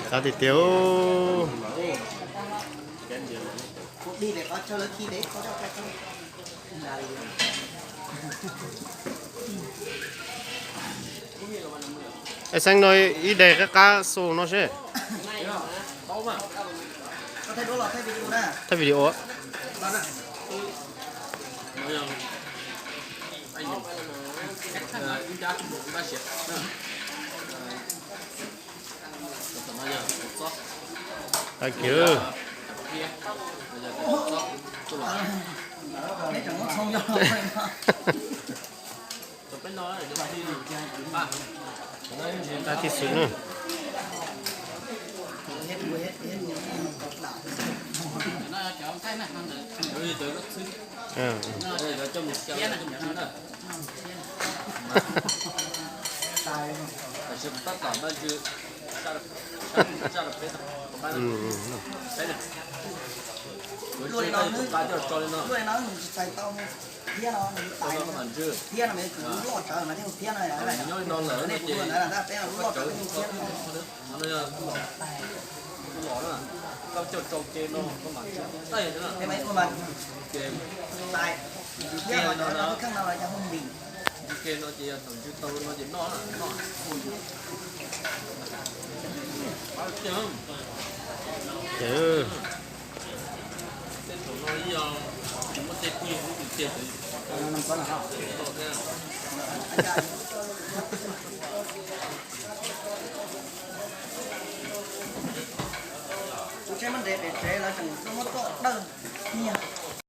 Qab tiag tiag. Xeeb, no ib daig qab qab xu no seb. Thaij video. Tag kis. Tag kis xwb na. Thiab no, thiab no, thiab no, peb lub loj tsawv thiab no. Thiab no, no, no, no, no, no, no, no, no, no, no, no, no, no, no, no, no, no, Kuv tsheb muab nres pem tsev lawv tseem tuaj muab tuaj dawj nyiag.